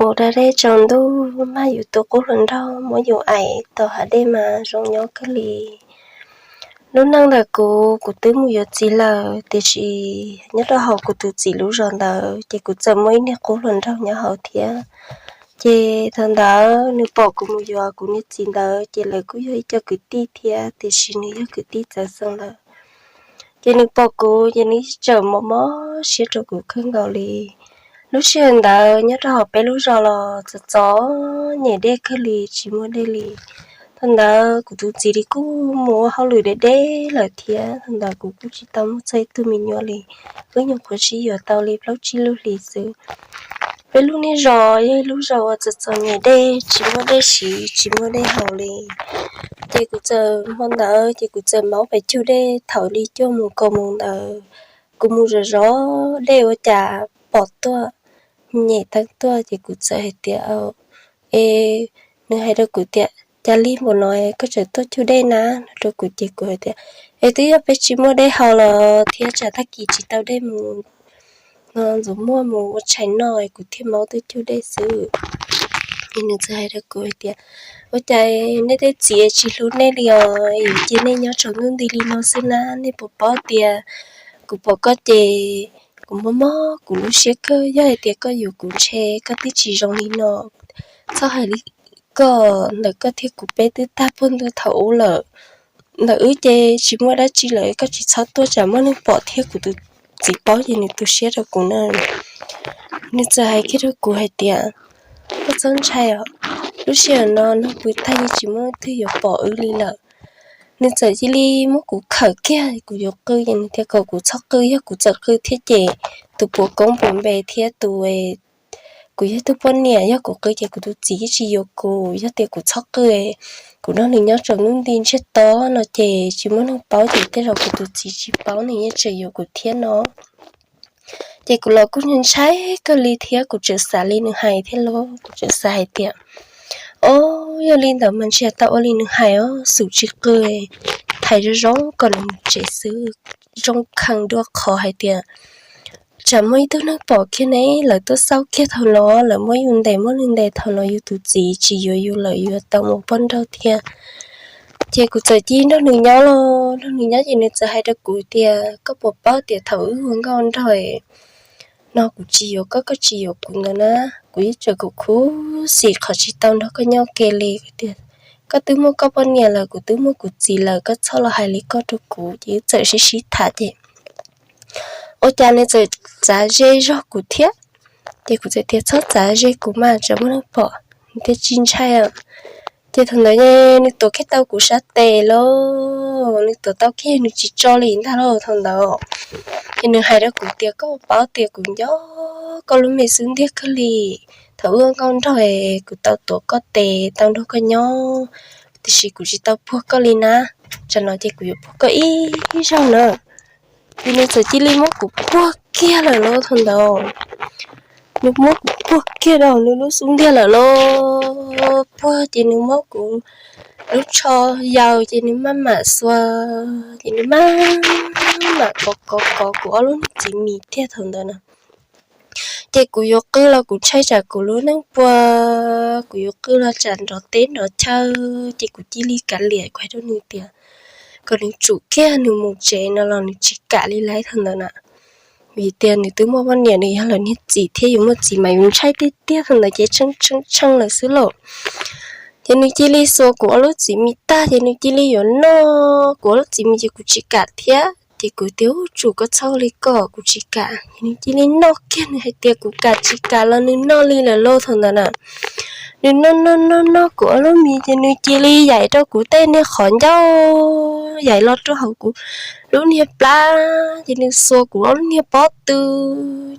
Mus da dej tsaus ntuj mas yus tus qub hluas nraug muab yus aim tom hav dej mas zoo nyob kawg li. Lub neej ntawm kuv, kuv twb mus yuav txiv lawm, tiam sis nyob rau hauv kuv tus txiv lub zos ntawd ces kuv txawm muaj ib niag qub hluas nraug nyob hauv thiab. Ces thaum ntawd nws pom kuv mus yuav kuv niag txiv ntawd ces lawv kuj yog ib co kwv tij thiab, tiam sis nws yog kwv tij txawv xeeb lawm. Ces nws pom kuv ces nws txawm mob mob siab rau kuv kawg nkaus li. Lub sij hawm ntawd nyob rau hauv peb lub zos los txom txom nyem dej kawg li, tsis muaj dej li. Thaum ntawd kuv tus txiv li kuj mus ua hauj lwm deb deb lawm thiab, thaum ntawd kuv kuj tsis tau muaj txog ib tug me nyuam li. Wb nyuam qhuav sib yuav tau li plaub tsib lub hlis xwb. Peb lub niag zos yog ib lub zos uas txom txom nyem dej, tsis muaj dej siv tsis muaj dej haus li. Ces kuv txawm hmo ntawd ces kuv txawm maub pes cug dej thaum li cuaj moos kaum moos ntawd. Kuv mus zov zov dej ua cas pom tuaj, nyem teeb tuaj ces kuv txawm hais tias, es nws hais rau kuv tias, cas lig npaum no koj tseem tuaj cug dej na no rau kuv ces kuv hais tias, es twb yog peb tsis muaj dej haus los thiab tsam tag kis tsis tau dej mus no, ntxuav muag mus ua tshais noj kuv thiaj maub tuaj cug dej xwb. Es nws txawm hais rau kuv hais tias, ua cas nej tej txiv tsis hlub nej li os, yuav cia nej nyob tsaus ntuj nti li no xwb na, nej puas paub tias kuv pom koj ces kuv mob mob kuv lub siab kawg, yog hais tias koj yuav kuv ntshe koj twb tsis zoo li no. Txhob hais li koj, ntawm koj thiab kuv peb twb tag puag ntua thaum ub lawm. Ntawm wb ces tsis muaj dab tsi lawm, koj tsis txhob tuaj tsam muaj neeg pom thiab kuv tus txiv paub ces nws tu siab rau kuv na. Nws txawm hais kiag rau kuv hais tias, koj txhob ntshai os, lub sij hawm no nog pw tag yeej tsis muaj leej twg yuav pom wb li lawm. Nws txawm cia li muab kuv khawm kiag kuv yuav qw ces nws tias kom kuv txhob qw, yog kuv txawm qw thiab ces tus puas koob puas npe thiab tus kuv yog tug poj niam, yog kuv qw ces kuv tus txiv yeej tsis yuav kuv, yog tias kuv txhob qw, kuv nrog nws nyob tsaus ntuj nti ntsiag to no ces tsis muaj neeg paub ces tej zaum kuv tus txiv tsis paub nws yeej tseem yuav kuv thiab no. Ces kuv los kuj ntshai kawg li thiab kuv tseem xav li nws hais thiab lauj, kuv tseem xav hais tias, o, yog li ntawd mas ntshe tau ua li nws hais os, xum tsis qw, hais zoo zoo kom nws mus tsev xwb, zoo kheev dua qhov hais tias tsam muaj ib tug neeg pom kiag ne, lawv tuaj xauj kiag thaum no, lawv muab yus ntes muab nws ntes thaum no yus tus txiv tsis yuav yus lawm yuav tau mus poj nrauj thiab. Ces kuv txawm cia nrog nws nyob los, nrog nws nyob ces nws txawm hais rau kuv tias, koj puas paub tias thaum wb ua nkauj nraug no kuv tsis yuav koj, koj tsis yuav kuv ntawd na, kuv yeej tseem khuv xim qhov tsis tau nrog koj nyob ua ke li. Kuv tias, koj twb muaj koj poj niam lawm, kuv twb muaj kuv txiv lawm, koj txhob los hais li koj rau kuv. Ces wb txawm sib sib tham ces ua cas nws txawm txav ze zog kuv thiab. Ces kuv txawm tias, txhob txav ze kuv mas tsam muaj neeg pom. Nws tias tsis ntshai. Ces thaum ntawd nws tuav kiag tau kuv sab tes lauj, nws tuav tau kiag nws tsis tso li ntag lauj thaum ntawd. Ces nws hais rau kuv tias, koj paub tias kuv nco koj lub me xub ntiag kawg li. Thaum wb ua nkauj nraug kuv tau tuav koj tes tau nrog koj nyob, tiam sis kuv tsis tau puag koj li na. Tsam no ces kuv yuav puag koj ib zaug na. Ces nws txawm cia li muab kuv puag kiag lawm lauj thaum ntawd. Nws muab kuv puag kiag rau nws lub xub ntiag lawm lauj. Puag ces nws muab kuv lub tsho yaws ces nws maj mam xuas, ces nws maj mam kov kov kov kuv ob lub niag txiv mis tiag thaum ntawd na. Ces kuv yuav qw los kuv ntshai tsam kuv lub neej puas, kuv yuav qw los tsam nrov teb nrov chaw, ces kuv cia li kav liam, kuv hais rau nws tias kom nws tsum kiag nws mus tsev no los nws tsis kam li lawm thaum ntawd na. Vim tias nws twb muaj poj niam, nws yog lawv niag txiv thiab, yus muaj txiv mas yus ntshai tiag tiag thaum ntawd ces tshee tshee tshee lawm xwb lauj. Ces nws cia li xuas kuv ob lub txiv mis tag ces nws cia li yuav noj kuv ob lub txiv mis ces kuv tsis kam thiab. Ces kuv tias, ub, tsum koj txhob li koj, kuv tsis kam. Ces nws cia li noj kiag, nws hais tias kuv kam tsis kam los nws noj li lawm lauj thaum ntawd na. Nws noj noj noj noj kuv ob lub mis ces nws cia li yaim rau kuv tej niag qhov ncauj, yaim los rau hauv kuv lub niag plab, ces nws xuas kuv ob lub niag pob tw,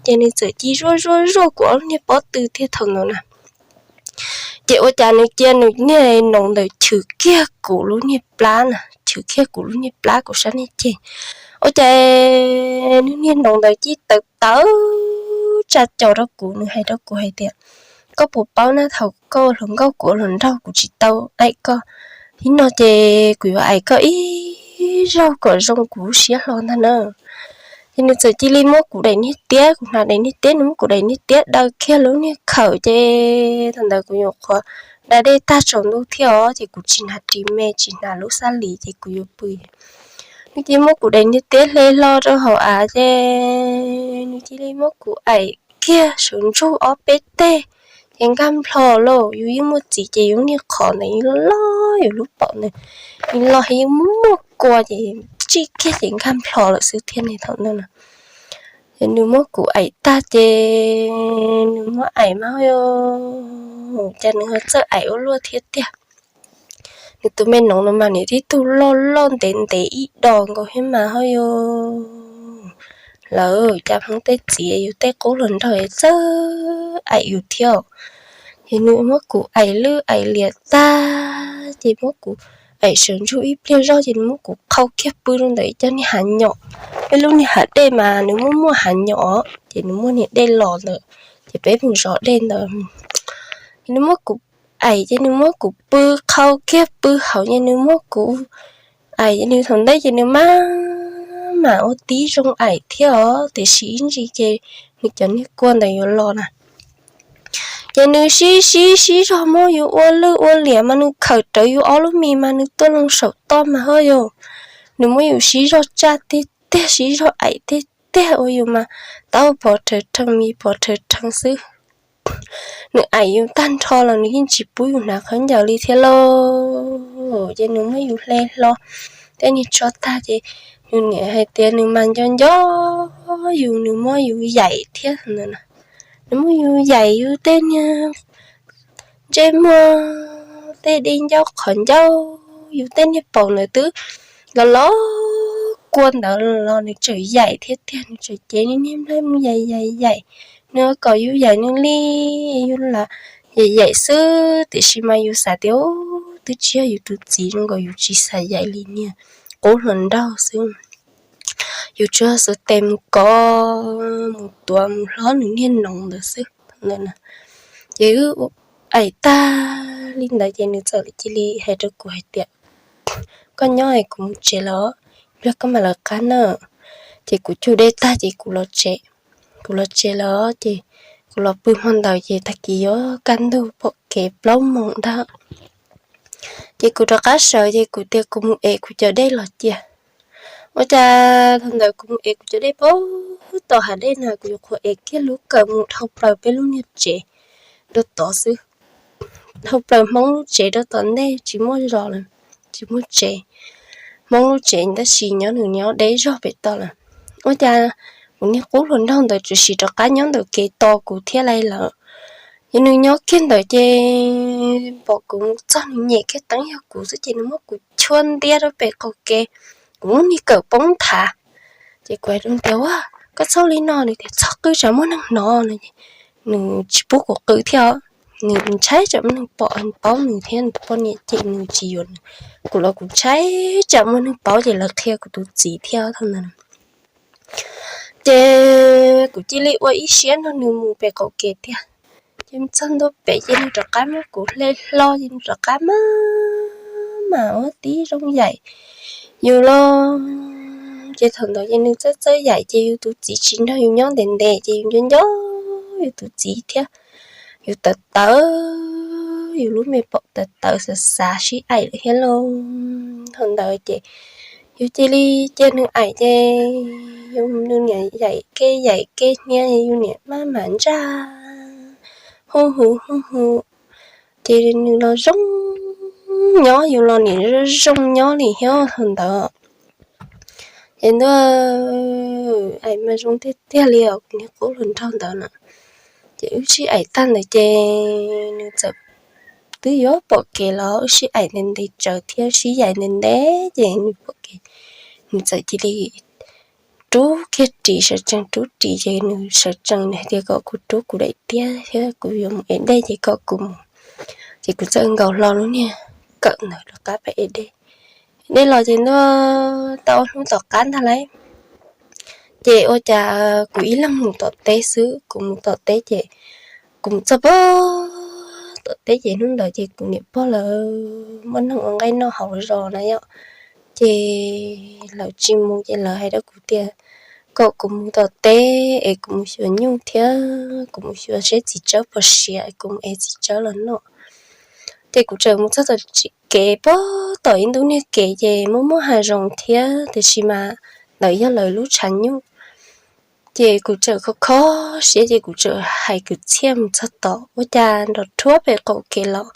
ces nws txawm ci zuaj zuaj zuaj kuv ob lub niag pob tw tiag thaum ntawd na. Ces ua cas nws cia nws niag noov ntawd chwv kiag kuv lub niag plab na, chwv kiag kuv lub niag plab kuv sab niag ceg. Ua cas nws niag noov ntawd ci tawv tawv tsa caus rau kuv, nws hais rau kuv hais tias, koj puas paub na, thaum koj ua hluas nkauj kuv ua hluas nraug, kuv tsis tau aim koj. Ib no ces kuv yuav aim koj ib zaug kom zoo kuv lub siab hlo ntag na. Ces nws txawm cia li muab kuv daim niag tiab, kuv hnav daim niag tiab, nws muab kuv daim niag tiab daws kiag lub niag khawm ces thaum ntawd kuv nyuam qhuav da dej tag tsaus ntuj thiab os, ces kuv tsis hnav ris me tsis hnav lub xab lis ces kuv yuav pw. Nws cia li muab kuv daim niag tiab hle hlo rau hauv av ces nws cia li muab kuv aim kiag sawv ntsug ob peb teg, ces nkag nplho lauj. Yus yeej muaj txiv ces yus niag qhov ntawd yeej loj, yus lub paum ntawd yeej loj, yeej muaj kua ces tsij kiag ces nkag nplho lawm xwb thiab ne thaum ntawd na. Ces nws muab kuv aim tag ces nws muab aim mas ho yog cas nws ho txawj aim ua luaj thiab tiag. Nws tus me noov no mas nws tib tug loj loj ntev ntev ib dos nkaus thiab mas ho yog lawv cas Hmoob tej txiv yus tej qub hluas nraug txawj aim yus thiab. Ces nws muab kuv aim lwj aim liam tag ces muab kuv aim sawv ntsug ib pliag zog ces nws muab kuv qhau kiag pw rau ntawm ib co niag hav nyom, peb lub niag hav dej mas nws muaj muaj hav nyom ces nws muaj niag dej los ntawd, ces peb mus zov dej ntawd. Ces nws muab kuv aim ces nws muab kuv pw qhau kiag pw hauv ces nws muab kuv aim ces nws thaum ntawd ces nws maj mam ua tib zoo aim thiab os, tiam sis ib ntsis ces nws cov niag kua ntawd yuav los na. Ces nws sib sib sib zog muab yus ua lwj ua liam mas nws khawm rawv yus ob lub mis mas nws tuaj loo saum toj mas ho yog nws muab yus sib zog tsaj tiag tiag, sib zog aim tiag tiag ua yus mas taub pov rhawv rhees mis pov rhawv rhees xwb. Nws aim yus tag nrho los nws yeej tsis pub yus hnav khaub ncaws li thiab lauj. Ces nws muab yus hle hlo tej niag tsho tag ces nws niam hais tias nws mas nco nco yus, nws muab yus yaim thiab ntawd na. Nws muab yus yaim yus tej niag ntsej muag, tej di ncauj qhov ncauj, yus tej niag paum ntawd twb los los kua ntawd los nws tseem yaim thiab tiag, nws tseem cev nws niag nplaig mus yaim yaim yaim. Nws kom yus yaim nws li, yus lam yaim yaim xwb tiam sis mas yus xav tias twb tsis yog yus tus txiv zoo nkaus yus tsis xav yaim li niag qub hluas nraug xwb. Yus tsuas xwb tes mus kov mus tuav mus hlob nws niag noov ntawd xwb. Ces wb aim tag li ntawd ces nws txawm cia li hais rau kuv hais tias, koj nyob es kuv mus tsev lawm, pliag koj mam lawv qab na. Ces kuv cug dej tag ces kuv los tsev. Kuv los tsev lawm ces kuv los pw hmo ntawd ces tag kis yuav kaj ntug pom kev plaub moos ntag. Ces kuv rov qab sawv ces kuv tias kuv mus ev kuv cov dej los cia. Ua cas thaum ntawd kuv mus ev kuv cov dej pem tom hav dej na, kuv yuav qhuav ev kiag lub kawm mus dhau plaws peb lub niag tsev rau tod xwb. Dhau plaws Hmoob lub tsev rau tom ntej tsis muaj zos lawm, tsis muaj tsev. Hmoob lub tsev tab sis nyob nws nyob deb zog pem tod lawm. Ua cas kuv niag qub hluas nraug ntawd tsuas sim rov qab nyob ntawm kev tos kuv thiab lawm. Ces nws nyob kiag ntawd ces pom kuv mus txog nws nyem kiag teeb yog kuv xwb ces nws muab kuv chua ntiab rau pem qaum kev, kuv lub niag kawm poob nthav. Ces kuv hais rau nws tias, ua, koj txhob li no, nws tias txhob qw tsam muaj neeg hnov no. Nws tsis pub kuv qw thiab, nws ntshai tsam muaj neeg pom paub nws thiab nws tus poj niam cem nws tsis yuav nws. Kuv los kuv ntshai tsam muaj neeg paub ces lawv qhia kuv tus txiv thiab thaum ntawd. Ces kuv cia li ua ib siab nrog nws mus pem qaum kev tiag. Ces mus txog ntua pem ces nws rov qab muab kuv hle hlo ces nws rov qab maj mam ua tib zoo yaim yus los. Ces thaum ntawd ces nws txawj txawj yaim ces yus tus txiv tsis nrog yus nyob ntev ntev ces yus nco nco yus tus txiv thiab. Yus tawv tawv, yus lub me paum tawv tawv xav xav sib aim lawm thiab lauj. Thaum ntawd ces yus cia li cia nws aim ces yus, nws niam yaim kev yaim kev hnyiab yus niam maj mam ntsaj hu hu hu hu. Ces nws los zoo nyob, yus los niam zoo nyob li thiab thaum ntawd. Ces ntuj, aim mas zoo tiag tiag li os kuv niag qub hluas nraug ntawd na. Ces wb sib aim tag ntawd ces nws txawm twb yuav pom kev los wb sib aim ntev ntev tsawv thiab sib yaim ntev ntev ces nws pom kev, nws txawm cia li rub kiag ris, sawv tsees rub ris ces nws sawv tsees, nws hais tias kom kuv rub kuv daim tiab thiab kuv yuav mus ev dej ces kom kuv mus. Ces kuv txawm nkaus hlo lub niag kawm ntawd rov qab pem ev dej. Ev dej los ces ntuj, tau hnub tom qab ntag lauj. Ces ua cas kuv ib leeg mus tom teb xwb, kuv mus tom teb ces kuv mus txog pem tom teb ces hnub ntawd ces kuv niam pog lawv muaj neeg ua nqaij noj hauv zos na yom. Ces lawv tsis mus ces lawv hais rau kuv tias, kom kuv mus tom teb es kuv mus xyuas nyuj thiab kuv mus xyuas seb txiv tsawb puas siav es kuv mus ev txiv tsawb los noj. Ces kuv txawm mus txog tom kev pag tom ib ntu niag kev ces muaj muaj hav zoov thiab tiam sis mas ntawd yog lawv lub tshav nyuj. Ces kuv txawm kho kho siab ces kuv txawm hais kwv txhiaj mus txog tod ua cas nrov rhuav pem qaum kev los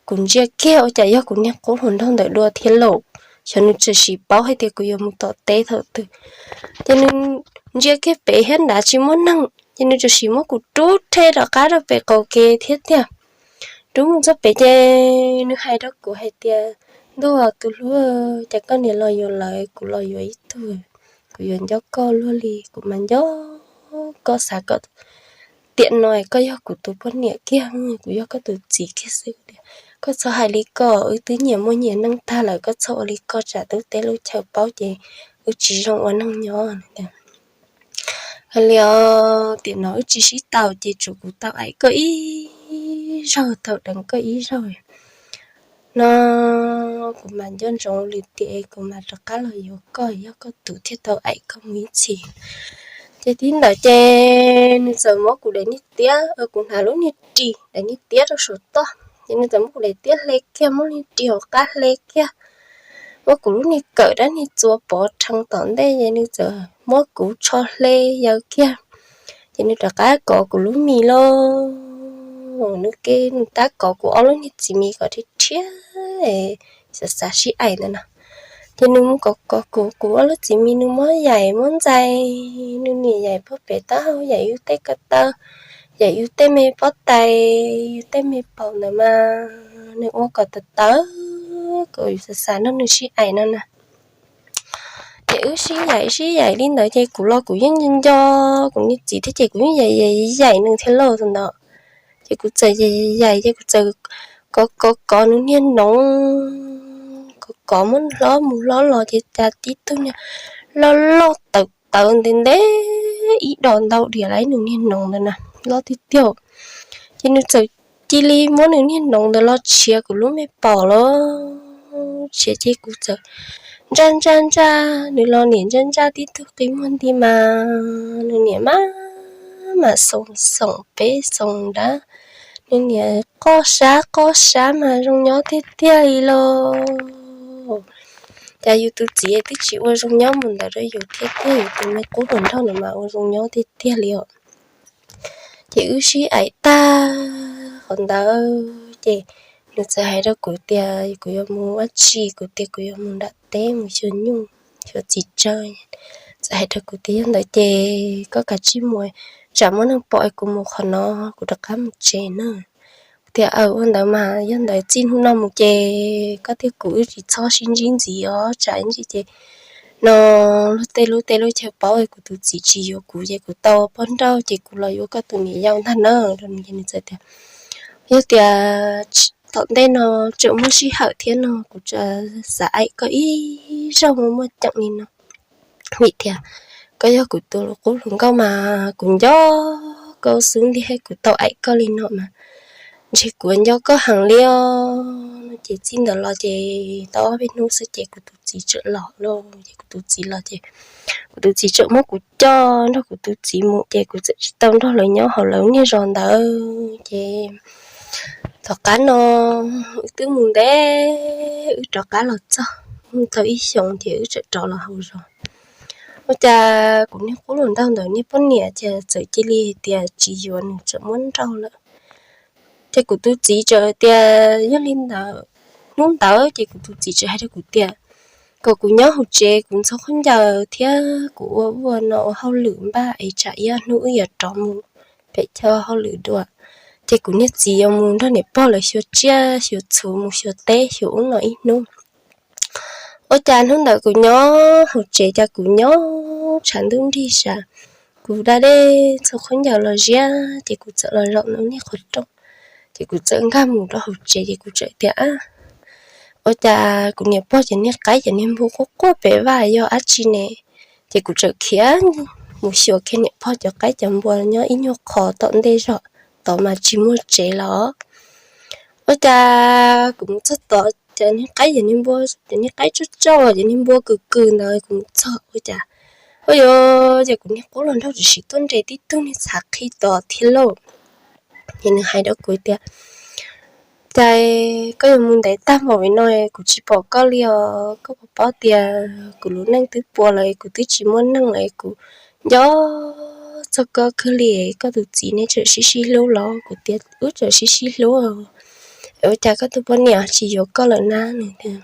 kuv ntsia kiag ua cas yog kuv niag qub hluas nraug ntawm dua thiab lauj. Xyov nws txawm sim paub hais tias kuv yuav mus tom teb thaum twg. Ces nws ntsia kiag pem thiab nrad tsis muaj neeg ces nws txawm sim muab kuv rub rhe rov qab rau pem qaum kev thiab tiag. Rub mus txog pem ces nws hais rau kuv hais tias, Ntuj tus hlub, cas koj niam los yuav lawv kuv los yuav ib tug, kuv yuav nco koj luaj li. Kuv mas nco koj, xav kom tiam no koj yog kuv tus poj niam kiag, kuv yog koj tus txiv kiag xwb tiag. Koj txhob hais li ko, wb twb nyias muaj nyias neej tag lawm, koj txhob ua li ko tsam tub teb lub chaw paub ces wb tsis zoo ua neej nyob. Hais li os, tiam no wb tsis sib tau ces tsuas kuv tau aim koj ib zaug, tau deev koj ib zaug no. Kuv mas nco ntsoov lwm tiam kuv mas rov qab los yuav koj, yog koj tus thiaj tau aim koj mus ib txhis. Ces tib ntawd ces nws txawm muab kuv daim niag tiab, kuv hnav lub niag ris daim niag tiab rau saum toj, ces nws txawm muab kuv daim tiab hle kiag, muab niag ris hauv qab hle kiag, muab kuv lub niag kawm dab niag txua pov rhees tom ntej ces nws txawm muab kuv tsho hle yaws kiag. Ces nws rov qab kov kuv lub mis lauj, nws ke nws tab kov kuv ob lub niag txiv mis kom rhiab rhiab, xav xav sib aim ntawd no. Ces nws mus kov kov kuv, kuv ob lub txiv mis nws muab yaim muab ntxais, nws niam yaim puag pem taub hau, yaim yus tej ko taw, yaim yus tej me pob tais, yus tej me paum ntawd mas nws ua kom tawv tawv, kom yus xav xav nrog nws sib aim no na. Ces wb sib yaim sib yaim li ntawd ces kuv los kuv yeej nco nco kuv niag txiv thiab ces kuv yeej yaim yaim yaim nws thiab lauj thaum ntawd. Ces kuv txawm yaim yaim yaim ces kuv txawm kov kov kov nws niag noov, kov kov muab hlob mus hlob los ces cas tib tug niag loj loj tawv tawv ntev ntev ib dos ntau diam lawm nws niag noov ntawd na, loj tiag tiag. Ces nws txawm cia li muab nws niag noov ntawd los tshiav kuv lub me paum los tshiav ces kuv txawm ntsaj ntsaj ntsaj, nws los niam ntsaj ntsaj tib tug qi muag nti mas nws niam maj mam xoom xoom peb xoom nrad, nws niam qoj sab qoj sab mas zoo nyob tiag tiag li lauj. Cas yus tus txiv twb tsis ua zoo nyob mus ntawd rau yus thiab tiag, yus tus me qub hluas nraug no mas ua zoo nyob tiag tiag li os. Ces wb sib aim tag qhov ntawd ces nws txawm hais rau kuv tias kuv yuav mus ua tsi, kuv tias kuv yuav mus nram teb mus xyuas nyuj xyuas txiv tsawb. Txawm hais rau kuv tias yog ntawd ces koj kav tsij mus, tsam muaj neeg pom kuv mus qhov no, kuv rov qab mus tsev na. Kuv tias aw ua ntawd mas yog ntawd txij hnub no mus ces koj thiab kuv wb tsis txhob sib ntsib ntxiv os, tsam ib ntsis ces no luag tej lub teb lub chaw paub kuv tus txiv tsis yuav kuv ces kuv tau poj nrauj ces kuv los yuav koj tus niam yau ntag na. Ces nws txawm tias yog tias tom ntej no tseem muaj sij hawm thiab no kuv xav aim koj ib zaug muaj muaj ceem li no, vim tias koj yog kuv tus qub hluas nkauj mas kuv nco koj xwb ntiag, kuv tau aim koj li no mas ntshe kuv nco koj heev li os. Ces txij ntawd los ces tau ob peb hnub xwb ces kuv tus txiv txawm los lauj. Ces kuv tus txiv los ces kuv tus txiv txawm muab kuv coj nrog kuv tus txiv mus ces kuv txawm tsis tau nrog lawv nyob hauv lawv niag zos ntawd. Ces tom qab no wb twb mus ntev, wb rov qab los txog mus tau ib xyoos ces wb txawm rov los hauv zos. Ua cas kuv niag qub hluas nraug ntawd niag poj niam ces txawm cia li hais tias tsis yuav, nws txawm muab nrauj lawm. Ces kuv tus txiv txawm tias yog li ntawd, hnub ntawd ces kuv tus txiv txawm hais rau kuv tias kom kuv nyob hauv tsev kuv ntxhua khaub ncaws thiab kuv ua ua no ua hauj lwm npaj es tsam ib ob hnub wb yuav rov mus pem chaw hauj lwm dua. Ces kuv niag txiv yuav mus nrog niam pog lawv xyuas tsiaj xyuas txhu, mus xyuas teb xyuas ub no ib hnub. Ua cas hnub ntawd kuv nyob hauv tsev, cas kuv nyob tshav ntuj nrig sav, kuv da dej ntxhua khaub ncaws los ziab ces kuv txawm los zaum ntawm niag qhov rooj, ces kuv txawm nkag mus rau hauv tsev ces kuv txawm tias, ua cas kuv niam pog cov niag qaib cov niag npua quaj quaj pem vaj yog dab tsi ne? Ces kuv txawm khiav mus xyuas kiag niam pog cov qaib cov npua nyob ib nyuag qho tom ntej zog, tod mas tsis muaj tsev los. Ua cas kuv mus txog tod cov niag qaib cov niag npua, cov niag qaib tsauj tsauj cov niag npua kws kws ntawd, kuv mus txog ua cas Ua yuav ces kuv niag qub hluas nraug tseem tuaj nres tib tug niag txhav qhi tos thiab lauj. Ces nws hais rau kuv tias, Cas koj yuav mus ntev tag npaum li no kuv tsis pom koj li os? Koj puas paub tias kuv lub neej twb puas lawm, kuv twb tsis muaj neej lawm, kuv nco txog koj kawg li. Koj tus txiv neb tseem sib sib hlub los? Kuv tias, Wb tseem sib sib hlub. Ua cas koj tus poj niam tsis yuav koj lawm na? Nws tias,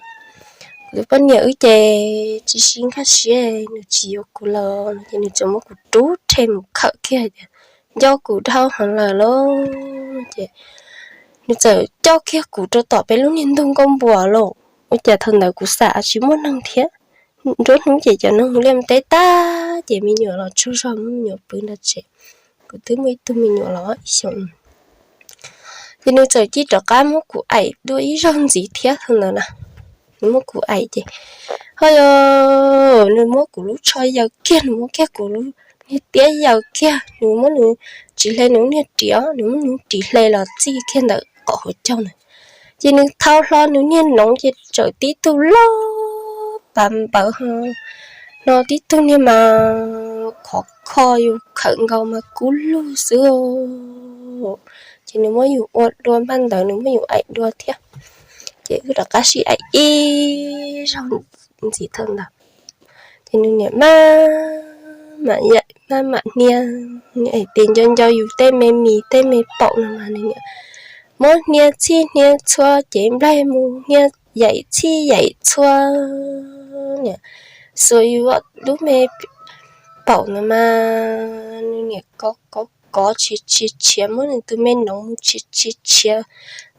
Kuv tus poj niam wb ces tsis sib nkag siab, nws tsis yuav kuv lawm. Ces nws txawm muab kuv rub rhe mus khawm kiag hais tias, Nco kuv dhau heev lawm lauj. Ces nws txawm coj kiag kuv rau tom peb lub niag ntug nkuaj npua lauj. Ua cas thaum ntawd kuv xam tsis muaj neeg thiab. Nruab hnub ces cov neeg mus liaj mus teb tag ces me nyuam los tsaug zog muab me nyuam pw nram tsev. Kuv twb muaj ib tug me nyuam los ib xyoos. Ces nws txawm cia rov qab muab kuv aim dua ib zaug ntxiv thiab thaum ntawd na. Nws muab kuv aim ces, ho yog, nws muab kuv lub tsho yaws kiag, nws muab kiag kuv lub niag tiab yaws kiag, nws muab nws ris hle nws niag ris os, nws muab nws ris hle los txij kiag ntawm qhov hauv caug ntawd. Ces nws thau hlo nws niag noov ces txawm tib tug loj pas npawv ho, no tib tug niag mas khov kho yus khawm nkaus mas kub lug xwb. Ces nws muab yus ua dua, npaj ntawd nws muab yus aim dua thiab. Ces wb rov qab sib aim ib zaug ntxiv thaum ntawd. Ces nws niam maj mam yaim maj mam hnia, nws hais tias nco nco yus tej me mis tej me paum no mas nws niam muab hnia txhij hnia txhua cev nplaig mus, hnia yaim txhij yaim txhua, niam xuas yus lub me paum no mas nws niam kov kov kov tshiav tshiav tshiav, muab nws tus me noov mus tshiav tshiav tshiav,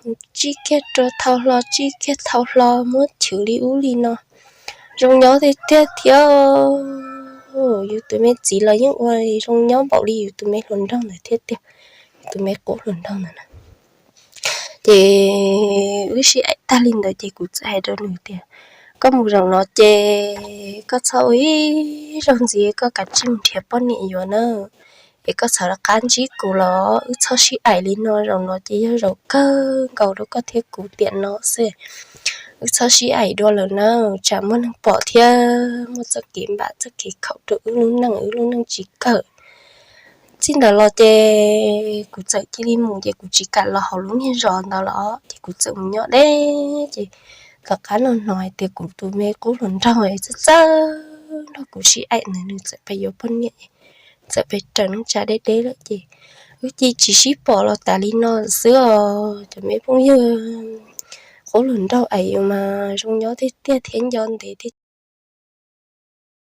mus tsij kiag rau thau hlo tsij kiag thau hlo, muab chwv li ub li no. Zoo nyob tiag tiag thiab, yus tus me txiv los yeej ua zoo nyob npaum li yus tus me hluas nraug ntawd thiab tiag, yus tus me qub hluas nraug ntawd na. Ces wb sib aim tag li ntawd ces kuv txawm hais rau nws tias, Koj mus zaum no ces koj txhob ua ib zaug ntxiv, koj kav tsij mus nrhiav poj niam yuav na. Es koj txhob rov qab ntsib kuv los wb txhob sib aim li no, zaum no ces yog zaum kawg nkaus rau koj thiab kuv tiam no xwb. Wb txhob sib aim dua lawm na, tsam muaj neeg pom thiab muaj txoj kev npam txoj kev khaum rau wb lub neej, wb lub neej tsis kawg. Txij ntawd los ces kuv txawm cia li mus ces kuv tsis kam los hauv lub niag zos ntawd los ces kuv txawm mus nyob deb ces tom qab no hnov hais tias kuv tus me qub hluas nraug txawj txawj nrog kuv sib aim ntawd nws txawm pais yuav poj niam, txawm pais raws neej tsa deb deb lawm ces wb cia tsis sib pom los tas li no xwb os cov me phooj ywg. Qub hluas nraug aim yus mas zoo nyob tiag tiag thiab nco ntev tiag